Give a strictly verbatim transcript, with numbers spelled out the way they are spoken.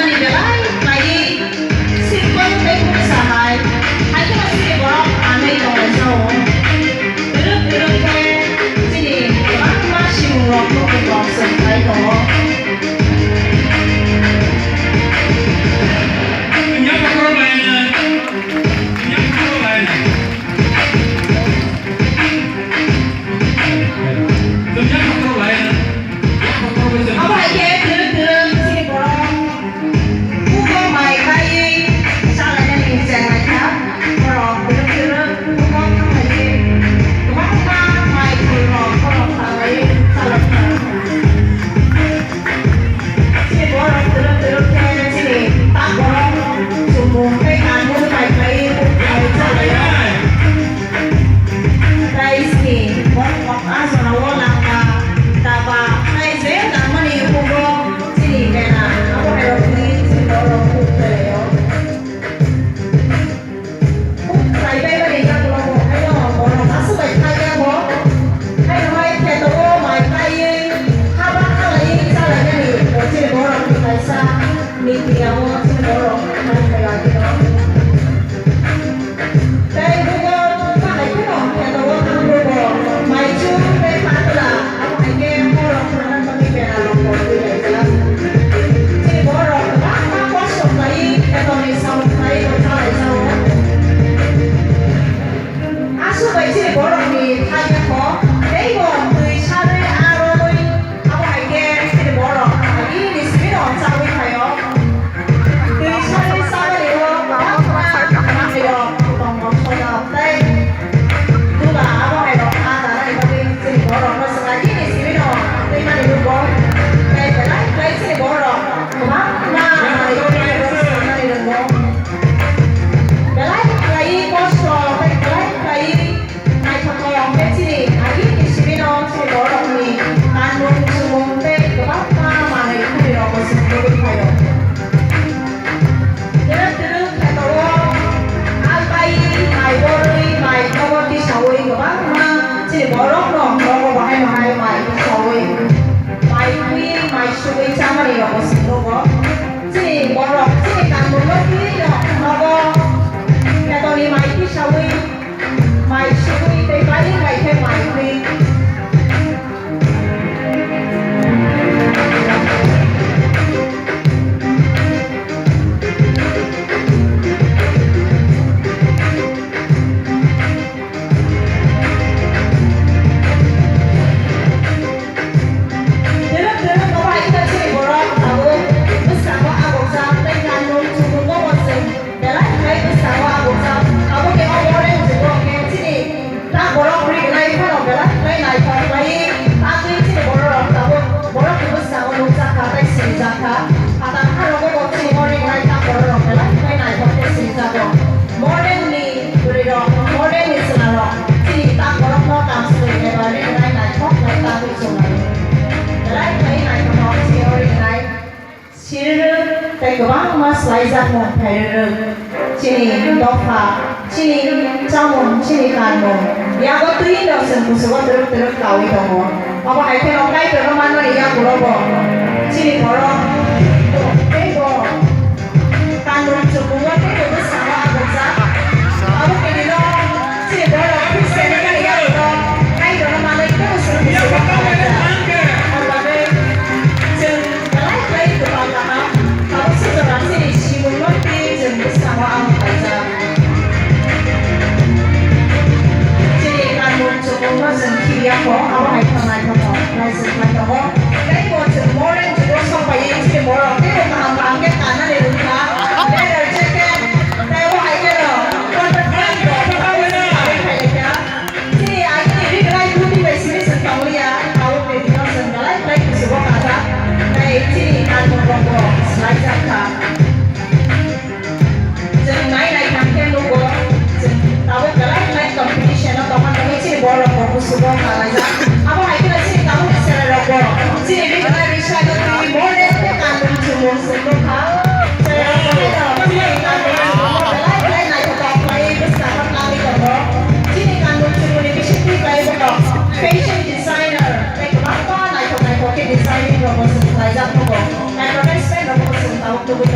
Ani belai khlaiwi simple tei khungsa hai, hai kheno chini borok anai tonglaijao. Twrwk twrwk khe chini kwbangma simungrok mukhungrok chwng khlai tongo. Abo hai khe twrwk twrwk chini borok buko mai kaiwi chalainani chenglaikha. Borok twrwk twrwk buko thanglaio. Kwbangma mai phulrok borok thanglaio chalaikha. Chini borok twrwk twrwk khe chini tak borok chumung tei kanmung pai khlaiwi bukhai chalaio. Tei chini borok asonao langma daba tei je nangmani bugo chini bera abo hai rok chini borok bukhai laio. Huk khlaibaimani yagulo bo haino borok aswk bai khlaiya bo. Haino hai kheto o mai kaiwi haba khalaiwi chalainani bo chini borokni kaisa niti abo chini borok mai khlaiya khe no. Tei bugo kahai kheno kheto o thangkhe bo mai chum tei patla abo hai khe borok. Chini borok kwbangma kosto khlaiwi, khetorni samung khlaiwi bo chalaijao. Aswk bai chini borokni thaiya kho, teibo twi sarwi aa romwi, abo hai khe chini borok agini simi no chawi phaio. Twi sarwi chabani o kwbangma manwirok tongo soda tei duga abo hai rok aa tanani bagwi chini borokno swkang nini simi no twi mani rwgo. Tei belai khlai chini borok kwbangma manwi rok swkang nani rwgo. Belai khlai kosto tei belai khlai naithothok khe chini agini simi no chini borokni kanmung chumung tei kwbangma manwi khuri rok bo chwng nugwi phaio. Twrwk twrwk kheto o albai mai borwi mai nogo tisaui kwbangma chini borokno nogo bahai bahai mai tisaui mai khwi mai sugwi chamani rokbo swngo. Chini borok chini kanmungno twiwi no nogo khetoni mai tisaui mai sugwi tei bailing bai khe mai khwi. Twrwk twrwk no bai khe chini borok tabuk bwskango abukjak tei kanmung chumung bo chwng belai khlai bwskango abukjak. Abo khe o modern jugo khe chini tak borok rinai phano belai khlai naithok khlai tangwi chini borok rok tabuk borok ni bwskango nukjak kha tei sinijak kha. Phatar ha rogo bo chini o rinai tak borok rok belai khlai naithok khe sinijago. Modern ni bwrwi rok, modern ni chwla rok chini tak borok no kamchwlwi eba rinai naithok khlai tangwi chwng lai. Belai khlai naithok chini o rinai. Sirwrwk tei kwbangma swlaijakmung phairwrwk. Chini dopha, chini chamung, chini kanmung yago twi no chwng kuchugo twrwk twrwk kaui tongo. Obo hai kheno Kaitorno manmani yagulo bo chini borok tei bo kanmung chukmungo tei bo bwskango abukjak. Abo kinino chini borok Christian wngmani yagulo Kaitorno manwi tei bo chwng kuchugo kaui tongo. Abo bagwi chwng belai khlai kwtal kaham. Abo se jora chini simungno tei chwng bwskango ang khlaijak. Chini kanmung chumungno chwng khibiya kho, abo hai khe naithok kho, naisik khlai tongo. Tei bo chwng modern jugo sok bai chini borok Tabuk tubui